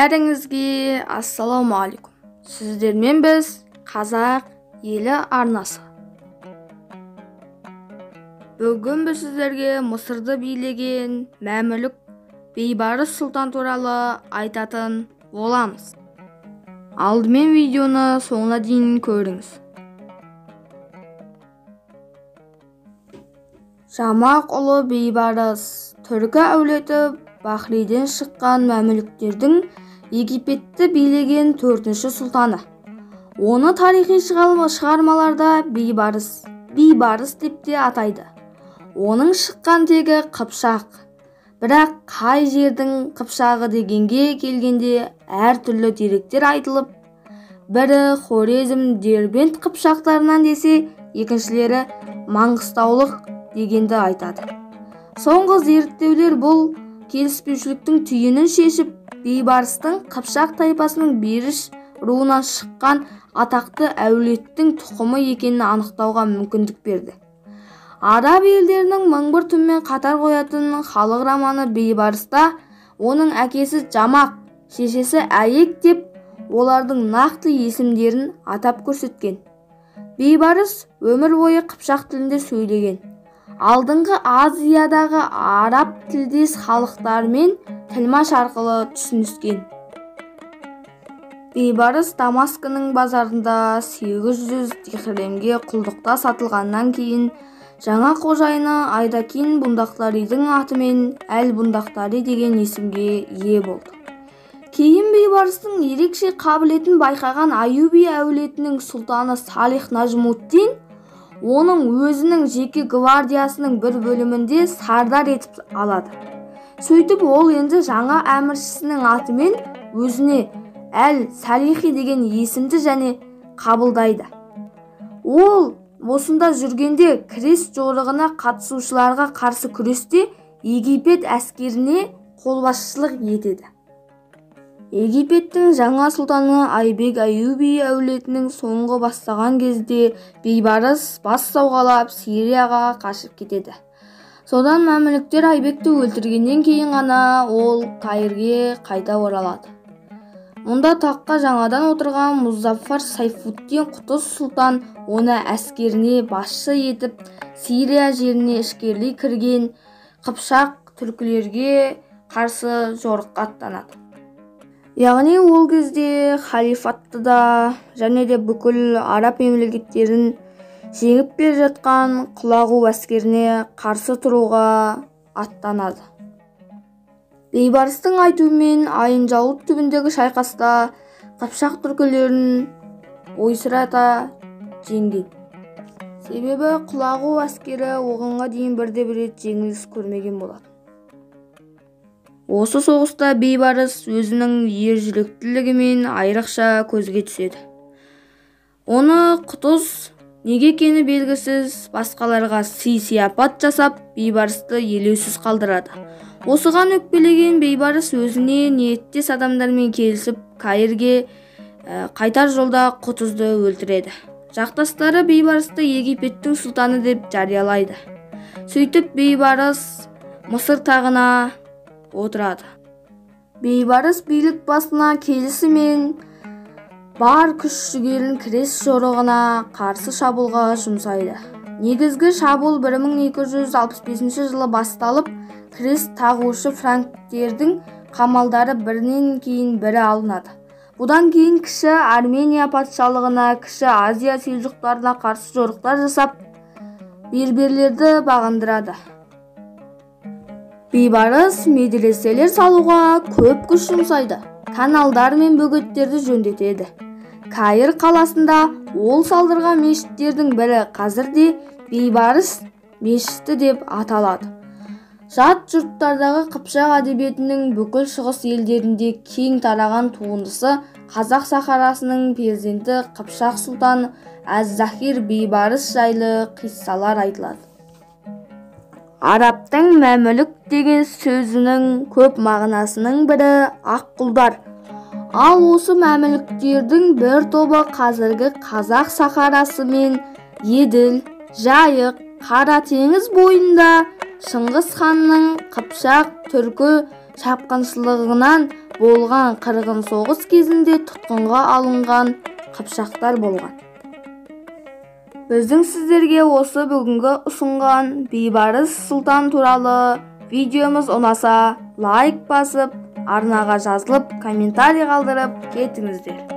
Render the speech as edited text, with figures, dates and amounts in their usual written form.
Бәріңізге ассалаумағалейкум. Сіздермен біз Қазақ елі арнасы. Бүгін біз сіздерге Мысырды билеген мәмілік Бейбарыс сұлтан туралы айтатын боламыз. Алдымен видеоны соңына дейін көріңіз. Жамақ ұлы Бейбарыс түркі әулеті Бахриден шыққан мәміліктердің Египетті билеген төртінші сұлтаны. Оны тарихи шығармаларда Бейбарыс, Бейбарыс деп те атайды. Оның шыққан тегі Қыпшақ. Бірақ қай жердің Қыпшағы дегенге келгенде әртүрлі деректер айтылып, бірі Хорезм Дербент қыпшақтарынан десе, екіншілері Маңғыстаулық дегенді айтады. Соңғы зерттеулер бұл келіспеушіліктің түйінін шешіп, Бейбарыстың Қыпшақ тайпасының Беріш руынан шыққан атақты әулеттің тұқымы екенін анықтауға мүмкіндік берді. Араб елдерінің мың бір түнмен қатар қоятын халық романы Бейбарыста оның әкесі Жамақ, шешесі Әйек деп олардың нақты есімдерін атап көрсеткен. Бейбарыс өмір бойы қыпшақ тілінде сөйлеген. Алдыңғы Азиядағы араб тілдес халықтармен тілмаш арқылы түсініскен. Бейбарыс Дамаскінің базарында 800 дирхемге құлдықта сатылғаннан кейін жаңа қожайыны Айдакин Бундақтаридің атымен Әл-Бундақтари деген есімге ие болды. Кейін Бейбарыстың ерекше қабілетін байқаған Аюби әулетінің сұлтаны Салих Нажмуддин оның өзінің жеке гвардиясының бір бөлімінде сардар етіп алады. Сөйтіп ол енді жаңа әміршісінің атымен өзіне Әл-Салихи деген есімді және қабылдайды. Ол осында жүргенде крест жорығына қатысушыларға қарсы күресте Египет әскеріне қолбасшылық етеді. Египеттің жаңа сұлтаны Айбек Аюби әулетінің соңғы бастаған кезде Бейбарыс бас сауғалап Сирияға қашып кетеді. Содан мәміліктер Айбекті өлтіргеннен кейін ғана ол Каирге қайта оралады. Мұнда таққа жаңадан отырған Музаффар Сайфуддин Құтыз сұлтан оны әскеріне басшы етіп, Сирия жеріне ішкерлей кірген қыпшақ түркілерге қарсы жорыққа аттанады. Яғни ол кезде халифатты да және де бүкіл араб мемлекеттерін жеңіп келе жатқан Құлағу әскеріне қарсы тұруға аттанады. Бейбарыстың айтуымен Айын Жалут түбіндегі шайқаста қыпшақ түркілерін ойсырата жеңген. Себебі Құлағу әскері оғанға дейін бірде-бір рет жеңіліс көрмеген болатын. Осы соғыста Бейбарыс өзінің ержүректілігімен айрықша көзге түседі. Оны Құтыз неге екені белгісіз басқаларға сый-сияпат жасап, Бейбарысты елеусіз қалдырады. Осыған өкпелеген Бейбарыс өзіне ниеттес адамдармен келісіп, Каирге қайтар жолда Құтызды өлтіреді. Жақтастары Бейбарысты Египеттің сұлтаны деп жариялайды. Сөйтіп Бейбарыс Мысыр тағына отырады. Бейбарыс билік басына келісімен бар күш-жігерін крест жорығына қарсы шабуылға жұмсайды. Негізгі шабуыл 1265 жылы басталып, крест тағушы франктердің қамалдары бірінен кейін бірі алынады. Бұдан кейін Кіші Армения патшалығына, Кіші Азия селжұқтарына қарсы жорықтар жасап, берберлерді бағындырады. Бейбарыс медреселер салуға көп күш жұмсайды, каналдар мен бөгеттерді жөндетеді. Каир қаласында ол салдырған мешіттердің бірі қазір де Бейбарыс мешіті деп аталады. Жат жұрттардағы қыпшақ әдебиетінің бүкіл шығыс елдерінде кең тараған туындысы Қазақ сахарасының перзенті Қыпшақ сұлтаны Әз-Захир Бейбарыс жайлы қиссалар айтылады. Арабтың мәмілік деген сөзінің көп мағынасының бірі ақ құлдар. Ал осы мәміліктердің бір тобы қазіргі Қазақ сахарасы мен Еділ, Жайық, Қара теңіз бойында Шыңғыс ханның қыпшақ түркі шапқыншылығынан болған қырғын соғыс кезінде тұтқынға алынған қыпшақтар болған. Біздің сіздерге осы бүгінгі ұсынған Бейбарыс сұлтан туралы видеомыз ұнаса, лайк басып, арнаға жазылып, комментарий қалдырып кетіңіздер.